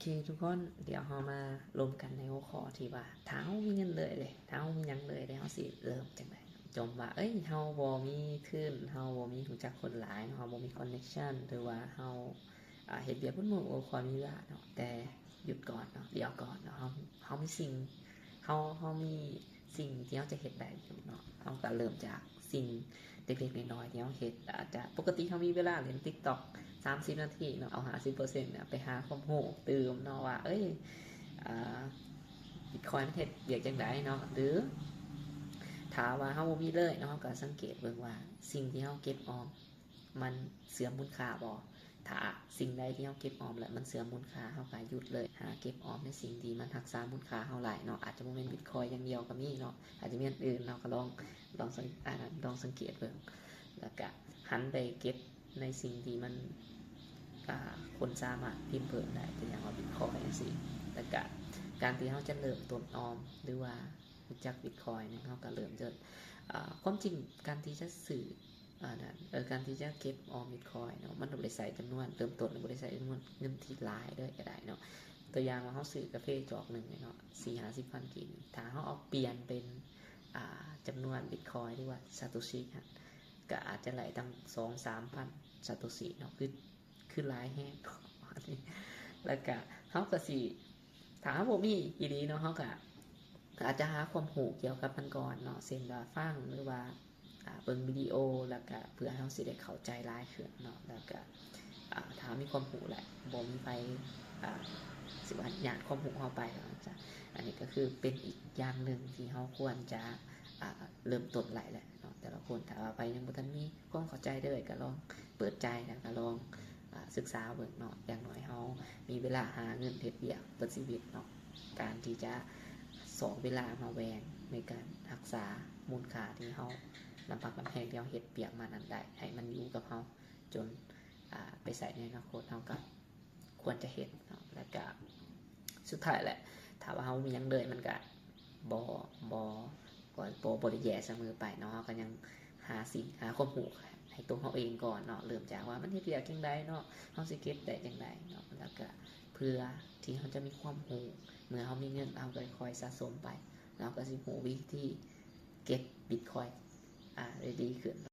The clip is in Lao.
ເຄ ທຸກຄົນ ດຽວເຮົາມາລົມກັນໃນຫົວຂໍ້ທີ່ວ່າ ຖ້າເຮົາມີເງິນເລີຍເດ້ ຖ້າເຮົາມີຫຍັງເລີຍເດ້ ເຮົາຊິເລີ່ມຈັ່ງໃດ? ຈົ່ມວ່າ ເອີຍ ເຮົາບໍ່ມີທຶນ ເຮົາບໍ່ມີ ຮູ້ຈັກຄົນຫຼາຍເນາະ ເຮົາບໍ່ມີ connection ຫຼືວ່າເຮົາ ອ່າ ເຮັດວຽກໝົດມື້ ບໍ່ຄ່ອຍມີເວລາເນາະ ແຕ່ຢຸດກ່ອນເນາະ ດຽວກ່ອນເນາະ ເຮົາ ເຮົາມີສິ່ງ ເຮົາ ເຮົາມີສິ່ງທີ່ເຮົາຈະເຮັດໄດ້ຢູ່ເນາະ ເຮົາກໍເລີ່ມຈາກສິ່ງເລັກໆນ້ອຍໆທີ່ເຮົາເຮັດ ອາດຈະ ປົກກະຕິເຮົາມີເວລາຫຼິ້ນ TikTok ສາມສິບນາທີເນາະ ເອົາຫ້າສິບເປີເຊັນເນາະ ໄປຫາຄວາມຮູ້ຕື່ມເນາະວ່າ ເອີຍ ອ່າ Bitcoin ມັນເຮັດວຽກຈັ່ງໃດເນາະ ຫຼື ຖ້າວ່າເຮົາບໍ່ມີເລີຍເນາະ ເຮົາກໍສັງເກດເບິ່ງວ່າສິ່ງທີ່ເຮົາເກັບອອມ ມັນເສື່ອມມູນຄ່າບໍ່? ຖ້າສິ່ງໃດທີ່ເຮົາເກັບອອມແລ້ວມັນເສື່ອມມູນຄ່າ ເຮົາກໍຢຸດເລີຍ ຫາເກັບອອມໃນສິ່ງທີ່ມັນຮັກສາມູນຄ່າເຮົາໄດ້ເນາະ ອາດຈະບໍ່ແມ່ນ Bitcoin ຢ່າງດຽວກໍມີເນາະ ອາດຈະມີອັນອື່ນເນາະ ກໍລອງ ລອງສັງ ອາ ລອງສັງເກດເບິ່ງ ແລ້ວກໍຫັນໄປເກັບໃນສິ່ງທີ່ມັນ ອາ ຄົນສາມາດພິມເພີ່ມໄດ້ ຕົວຢ່າງວ່າ Bitcoin ຈັ່ງຊີ້ ແລ້ວກໍການທີ່ເຮົາຈະເລີ່ມຕົ້ນອອມ ຫຼືວ່າ ຮູ້ຈັກ Bitcoin ເນາະ ເຮົາກໍເລີ່ມຈາກ ອາ ຄວາມຈິງການທີ່ຈະຊື້ ອາ ນັ້ນ ເອີ ການທີ່ຈະເກັບອອມ Bitcoin ເນາະ ມັນບໍ່ໄດ້ໃຊ້ຈຳນວນ ເລີ່ມຕົ້ນບໍ່ໄດ້ໃຊ້ຈຳນວນເງິນທີ່ຫຼາຍເລີຍກໍໄດ້ເນາະ ຕົວຢ່າງວ່າເຮົາຊື້ກາເຟຈອກໜຶ່ງເນາະ ສີ່ຫ້າສິບພັນກີບ ຖ້າເຮົາເອົາປ່ຽນເປັນ ອາ ຈຳນວນ Bitcoin ຫຼືວ່າ Satoshi ຫັ້ນ ກໍອາດຈະໄດ້ຕັ້ງສອງສາມພັນ Satoshi ເນາະ ຄື ຄືຫຼາຍແຮງ ແລ້ວກະເຮົາກະຊິ ຖ້າເຮົາບໍ່ມີອີ່ຫຼີເນາະ ເຮົາກະອາດຈະຫາຄວາມຮູ້ກ່ຽວກັບມັນກ່ອນເນາະ ເຊັ່ນວ່າຟັງ ຫຼືວ່າ ອາ ເບິ່ງວິດີໂອ ແລ້ວກະເພື່ອເຮົາຊິໄດ້ເຂົ້າໃຈຫຼາຍຂຶ້ນເນາະ ແລ້ວກະ ອາ ຖ້າເຮົາມີຄວາມຮູ້ແລ້ວ ບໍ່ມີໃຜ ອາ ຊິວ່າຍາດຄວາມຮູ້ເຮົາໄປ ອາດຈະ ອັນນີ້ກໍຄືເປັນອີກຢ່າງໜຶ່ງທີ່ເຮົາຄວນຈະ ອາ ເລີ່ມຕົ້ນໄດ້ແຫຼະເນາະ ແຕ່ລະຄົນ ຖ້າວ່າໃຜຍັງບໍ່ທັນມີ ຄວາມເຂົ້າໃຈເລີຍ ກໍລອງເປີດໃຈ ແລ້ວກໍລອງ ອາ ສຶກສາເບິ່ງເນາະ ຢ່າງໜ້ອຍເຮົາມີເວລາຫາເງິນເຮັດວຽກເບິດຊີວິດເນາະ ການທີ່ຈະຊອກເວລາມາແບ່ງໃນການຮັກສາມູນຄ່າທີ່ເຮົາ ນ້ຳພັກນ້ຳແຮງທີ່ເຮົາເຮັດວຽກມານັ້ນໄດ້ ໃຫ້ມັນຢູ່ກັບເຮົາຈົນ ອາ ໄປໃຊ້ໃນອະນາຄົດ ເຮົາກໍ ຄວນຈະເຮັດເນາະ ແລ້ວກະສຸດທ້າຍແຫຼະ ຖ້າວ່າເຮົາມີຫຍັງເລີຍ ມັນກະບໍ່ ບໍ່ ບໍ່ ບໍ່ ບໍ່ໄດ້ແຍ່ສະເໝີໄປເນາະ ເຮົາກໍຍັງຫາສິ່ງ ຫາຄວາມຮູ້ໃຫ້ຕົວເຮົາເອງກ່ອນເນາະ ເລີ່ມຈາກວ່າມັນເຮັດວຽກຈັ່ງໃດເນາະ ເຮົາຊິເກັບໄດ້ຈັ່ງໃດເນາະ ແລ້ວກະເພື່ອທີ່ເຮົາຈະມີຄວາມຮູ້ ເມື່ອເຮົາມີເງິນ ເຮົາກໍຄ່ອຍສະສົມໄປ ເຮົາກໍຊິຮູ້ວິທີເກັບ Bitcoin ອາ ໄດ້ດີຂຶ້ນ.